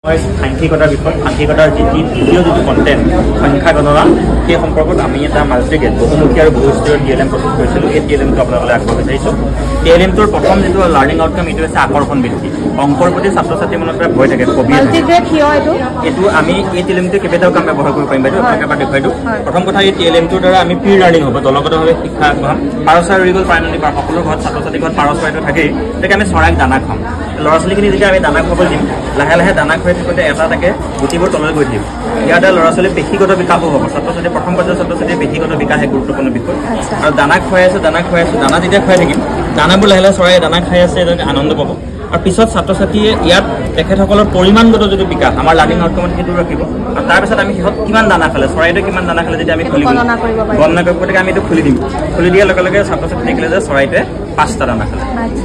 মই সাংখ্যিকতাৰ বিষয়, সাংখ্যিকতাৰ যিটি দ্বিতীয় যিটো কণ্টেণ্ট সংখ্যা গণনা, সেই সম্পৰ্কত আমি এটা মাল্টিগ্ৰেড বহুমুখী আৰু বহুস্তৰীয় টি এল এম প্ৰস্তুত কৰিছিলোঁ। এই টি এল এমটো আপোনালোকে আগবঢ়াব বিচাৰিছোঁ। টি এল এমটোৰ প্ৰথম যিটো লাৰ্ণিং আউটকাম, এইটো হৈছে আকৰ্ষণ বৃদ্ধি। অংকৰ প্ৰতি ছাত্ৰ ছাত্ৰীৰ মনত এটা ভয় থাকে, ফবিয়া থাকে। এইটো আমি এই টি এল এমটো কেইবাটাও কাম ব্যৱহাৰ কৰিব পাৰিম। বাইদেউ, আপোনাক এবাৰ দেখুৱাই দিওঁ। প্ৰথম কথা, এই টি এল এমটোৰ দ্বাৰা আমি প্ৰি লাৰ্ণিং হ'ব, দলগতভাৱে শিক্ষা আগবঢ়াম। পাৰ চৰাই উৰি গ'ল পাৰ নদী পাৰ, সকলো ঘৰত ছাত্ৰ ছাত্ৰীৰ ঘৰত পাৰ চৰাইটো থাকেই। গতিকে আমি চৰাইক দানা খুৱাম। ল'ৰা ছোৱালীখিনি যেতিয়া আমি দানা খুৱাব দিম, লাহে লাহে দানা খুৱাই থাকোঁতে এটা এটাকে গুটিবোৰ তললৈ গৈ থাকিব। ইয়াৰ দ্বাৰা ল'ৰা ছোৱালীৰ পেশীগত বিকাশো হ'ব। ছাত্ৰ ছাত্ৰী, প্ৰথম পৰ্যায়ৰ ছাত্ৰ ছাত্ৰীৰ পেশীগত বিকাশ এক গুৰুত্বপূৰ্ণ বিষয়। আৰু দানা খুৱাই আছোঁ, দানা খুৱাই আছোঁ, দানা যেতিয়া খুৱাই থাকিম, দানাবোৰ লাহে লাহে চৰাই দানা খাই আছে, তেওঁলোকে আনন্দ পাব। আৰু পিছত ছাত্ৰ ছাত্ৰীয়ে ইয়াত তেখেতসকলৰ পৰিমাণগত যিটো বিকাশ, আমাৰ লাৰ্ণিং আউটকামত সেইটো ৰাখিব। আৰু তাৰপিছত আমি সিহঁত কিমান দানা খালে, চৰাইটোৱে কিমান দানা খালে, যেতিয়া আমি খুলি দিম, গণনা কৰিব। গতিকে আমি এইটো খুলি দিম। খুলি দিয়াৰ লগে লগে ছাত্ৰ ছাত্ৰী দেখিলে যে চৰাইটোৱে 5টা দানা খালে,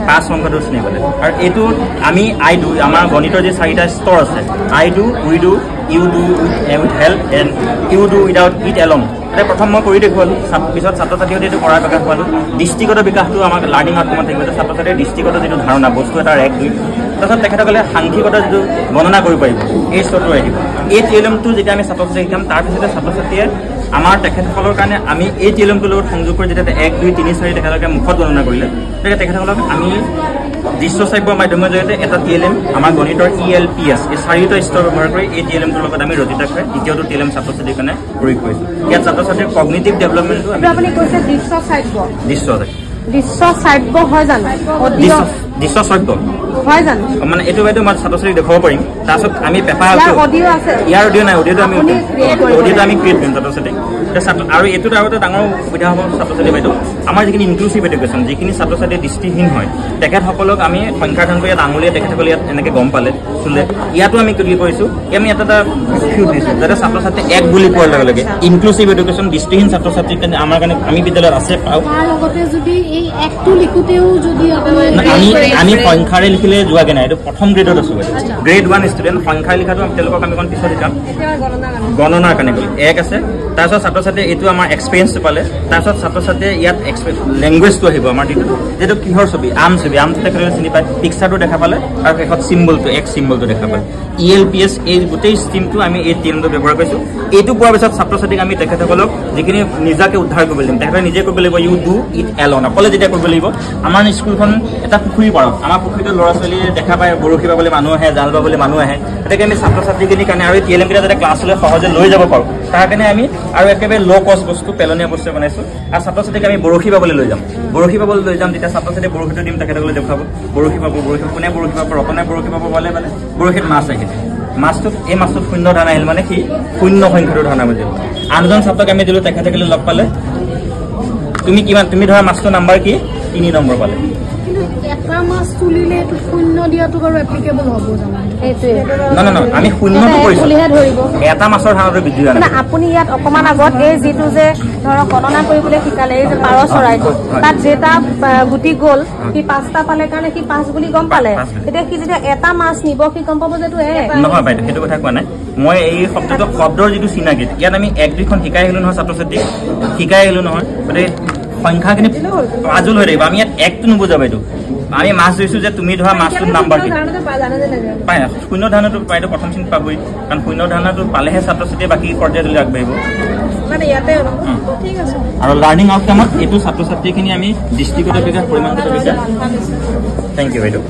5 সংখ্যাটো চিনি পালে। আৰু এইটো আমি আই do, আমাৰ গণিতৰ যি চাৰিটা স্তৰ আছে, I do, we do, you do with help and you do without it alone. এতিয়া প্ৰথম মই কৰি দেখুৱালোঁ, পিছত ছাত্ৰ ছাত্ৰীহঁতে এইটো কৰাৰ বিকাশ পালোঁ। দৃষ্টিগত বিকাশটো আমাক লাৰ্ণিং আউটকামত থাকিব যে ছাত্ৰ ছাত্ৰীৰ দৃষ্টিগত যিটো ধাৰণা, বস্তু এটাৰ 1, 2, তাৰপিছত তেখেতসকলে সাংখ্যিকতা যিটো গণনা কৰিব পাৰিব, এই স্তৰটো আহিব। এই টি এল এমটো যেতিয়া আমি ছাত্ৰ ছাত্ৰীক শিকাম, তাৰপিছতে ছাত্ৰ ছাত্ৰীয়ে আমাৰ তেখেতসকলৰ কাৰণে আমি এই টি এল এমটোৰ লগত সংযোগ কৰি যেতিয়া 1, 2, 3, 4 তেখেতলোকে মুখত গণনা কৰিলে, তেতিয়া তেখেতসকলক আমি দৃশ্য শ্ৰাব্য মাধ্যমৰ জৰিয়তে এটা টি এল এম, আমাৰ গণিতৰ ই এল পি এছ, এই চাৰিটা স্তৰ ব্যৱহাৰ কৰি এই টি এল এমটোৰ লগত আমি ৰজিতা খুৱাই দ্বিতীয়টো টি এল এম ছাত্ৰ ছাত্ৰীৰ কাৰণে প্ৰয়োগ কৰিছোঁ। ইয়াত ছাত্ৰ ছাত্ৰীৰ কগনিটিভ ডেভেলপমেণ্টটো। আপুনি কৈছে দৃশ্য শ্ৰাব্য, দৃশ্য দৃশ্য শ্ৰাব্য হয় জানো? দৃশ্য শ্ৰাব্য হয় জানো? মানে এইটো বাইদেউ মই ছাত্ৰ ছাত্ৰীক দেখুৱাব পাৰিম। তাৰপিছত আমি পেপাৰ, ইয়াৰ অডিঅ' নাই, অডিঅ'টো আমি ক্ৰিয়েট কৰিম ছাত্ৰ ছাত্ৰীক। ছাত্ৰ আৰু এইটোত আৰু এটা ডাঙৰ সুবিধা হ'ব ছাত্ৰ ছাত্ৰী বাইদেউ, আমাৰ যিখিনি ইনক্লুচিভ এডুকেশ্যন, যিখিনি ছাত্ৰ ছাত্ৰী দৃষ্টিহীন হয়, তেখেতসকলক আমি সংখ্যাধন কৰি ইয়াত আঙুলিয়ে তেখেতসকলে ইয়াত এনেকৈ গম পালে চুলে। ইয়াতো আমি কি কৰিছোঁ, আমি ইয়াত এটা ফিউ দিছোঁ যাতে ছাত্ৰ ছাত্ৰী 1 বুলি কোৱাৰ লগে লগে ইনক্লুচিভ এডুকেশ্যন দৃষ্টিহীন ছাত্ৰ ছাত্ৰীৰ কাৰণে আমাৰ কাৰণে আমি বিদ্যালয়ত আছে পাওঁ। আমি সংখ্যাৰে লিখিলে যোৱাগে নাই, এইটো প্ৰথম গ্ৰেডত আছোঁ বাইদেউ, গ্ৰেড 1 ষ্টুডেণ্ট। সংখ্যা লিখাটো তেওঁলোকক আমি অকণ পিছত শিকাম। গণনাৰ কাৰণে গ'ল 1 আছে। তাৰপিছত ছাত্ৰ ছাত্ৰীয়ে এইটো আমাৰ এক্সপিৰিয়েঞ্চটো পালে। তাৰপিছত ছাত্ৰ ছাত্ৰীয়ে ইয়াত লেংগুৱেজটো আহিব। আমাৰ যিটো যিটো কিহৰ ছবি, আম ছবি, আমটো তেখেতসকলে চিনি পায়, পিকচাৰটো দেখা পালে আৰু শেষত চিম্বলটো, এক চিম্বলটো দেখা পালে। ই এল পি এছ এই গোটেই ষ্ট্ৰীমটো আমি এই টিমটো ব্যৱহাৰ কৰিছোঁ। এইটো পোৱাৰ পিছত ছাত্ৰ ছাত্ৰীক আমি তেখেতসকলক যিখিনি নিজাকে উদ্ধাৰ কৰিব লাগিব, তেখেতে নিজে কৰিব লাগিব, ইউ do it Elon, অকলে যেতিয়া কৰিব লাগিব। আমাৰ স্কুলখন এটা পুখুৰী পাৰত, আমাৰ পুখুৰীটোত ল'ৰা ছোৱালীয়ে দেখা পায়, বৰশী বাবলৈ মানুহ আহে, জাল বাবলৈ মানুহ আহে। গতিকে আমি ছাত্ৰ ছাত্ৰীখিনিৰ কাৰণে আৰু এই টি এল এমকেইটা যাতে ক্লাছলৈ সহজে লৈ যাব পাৰোঁ, তাৰ কাৰণে আমি আৰু একেবাৰে ল' কষ্ট বস্তু, পেলনীয়া বস্তু বনাইছোঁ। আৰু ছাত্ৰ ছাত্ৰীক আমি বৰশী বাবলৈ লৈ যাম, বৰশী বাবলৈ লৈ যাম। তেতিয়া ছাত্ৰ ছাত্ৰীয়ে বৰশীটো দিম, তেখেতসকলে দেখুৱাব, বৰশী পাব, বৰশী কোনে বৰশী পাব, ৰতনে বৰশী পাব পালে মানে বৰশীত মাছ আহিলে, মাছটোত এই মাছটোত শূন্য ধান আহিল, মানে সি শূন্য সংখ্যাটো ধান আমি দিলোঁ। আনজন ছাত্ৰক আমি দিলোঁ, তেখেতসকলে লগ পালে, তুমি কিমান, তুমি ধৰা মাছটোৰ নাম্বাৰ কি, 3 নম্বৰ পালে। আমি শূন্যটো কৰিছোঁ, এটা মাছৰ ধানটো বৃদ্ধি হোৱা নাই। আপুনি ইয়াত অকণমান আগত এই যিটো যে ধৰক গণনা কৰিবলৈ শিকালে, এই যে পাৰ চৰাইটো, তাত যেটা গুটি গ'ল, সি 5টা পালে কাৰণে সি 5 বুলি গম পালে। তেতিয়া সি যেতিয়া এটা মাছ নিব, সি গম পাব যে এইটো 1। নহয় বাইদেউ, সেইটো কথা কোৱা নাই মই। এই শব্দটো, শব্দৰ যিটো চিনাকি, ইয়াত আমি 1, 2খন শিকাই আহিলো নহয়, ছাত্ৰ ছাত্ৰীক শিকাই আহিলো নহয়। গতিকে সংখ্যাখিনি পাজুল হৈ থাকিব। আমি ইয়াত 1টো নুবুজাব। এইটো আমি মাছ ধৰিছো যে তুমি ধৰা মাছটোৰ নাম্বাৰ কি পায়, শূন্য ধাৰণাটো পাইতো প্ৰথম শ্ৰেণীত পাবই, কাৰণ শূন্য ধাৰণাটো পালেহে ছাত্ৰ ছাত্ৰীয়ে বাকী পৰ্যায়লৈ আগবাঢ়িব। আৰু লাৰ্ণিং আউটকামত এইটো ছাত্ৰ ছাত্ৰীখিনি আমি দৃষ্টিগত বিকাশ, পৰিমাণগত বিকাশ। Thank U বাইদেউ।